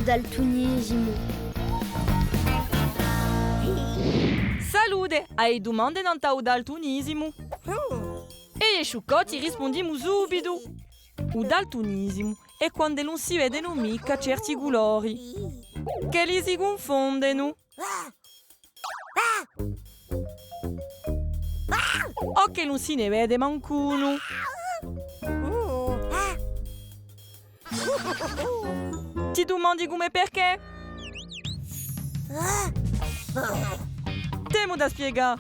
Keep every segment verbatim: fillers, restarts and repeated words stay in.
Daltunisimu. Salute! Ai dumande nant'à u daltunisimu? È sciuccò ti rispundimu subitu. U daltunisimu hè quand'ellu ùn si vedenu micca certi culori, ch'elli si cunfondenu, o ch'ellu ùn si ne vede mancunu. Ti dumandi cumu è perchè? T'emu da spiegà.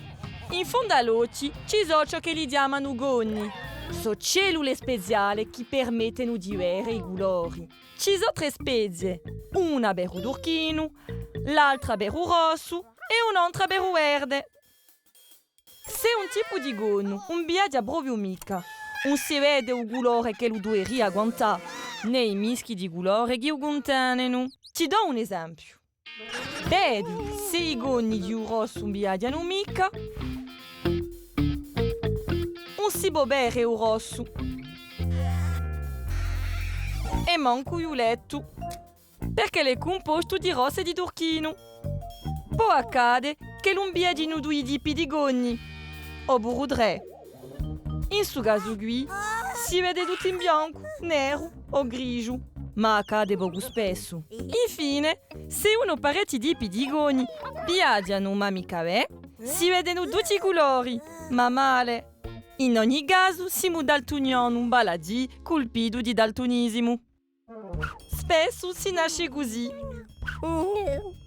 In fondu à l'ochji ci sò ciò ch'elli chjamanu gonni. Sò cellule speziale chì permettenu di vede i culori. Ci sò trè spezie, una per u turchinu, l'altra per u rossu è un'antra per u verde. S'è un tipu di gonnu ùn viaghja propiu micca, ùn si vede u culore ch'ellu duveria quantà, nè i mischji di culore chì u cuntenenu. Ti dò un esempiu. Vedi, s'è i gonni di u rossu ùn viaghjanu micca, ùn si pò vede u rossu è mancu u viulettu, perchè l'hè cumpostu di rossu è di turchinu. Pò accade ch'ellu ùn viaghjinu dui tipi di gonni, o puru trè. In stu casu quì, si vede tuttu in biancu, neru o grisgiu, ma accade pocu spessu. Infine, s'è unu o parechji tipi di gonni viaghjanu, ma micca bè, si vedenu tutti i culori, ma male. In ogni casu, simu daltunianu, vale à dì, culpitu di daltunisimu. Spessu si nasce cusì.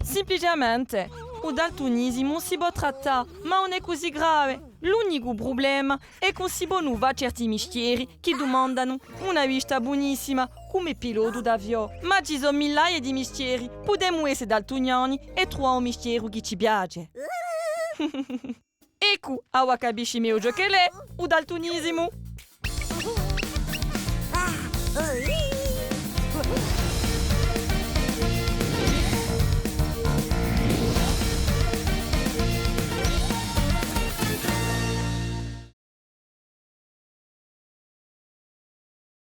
Simpliciamente, u daltunisimu si pò trattà, ma ùn hè cusì grave. L'unicu prublema hè ch'ùn si ponu fà certi mistieri chì dumandanu una vista bunissima, cum'è pilotu d'aviò. Ma ci sò millaie di mistieri. Pudemu esse daltuniani è truvà u mistieru chì ci piace. Eccu, avà capisci megliu ciò ch'ellu hè, u daltunisimu.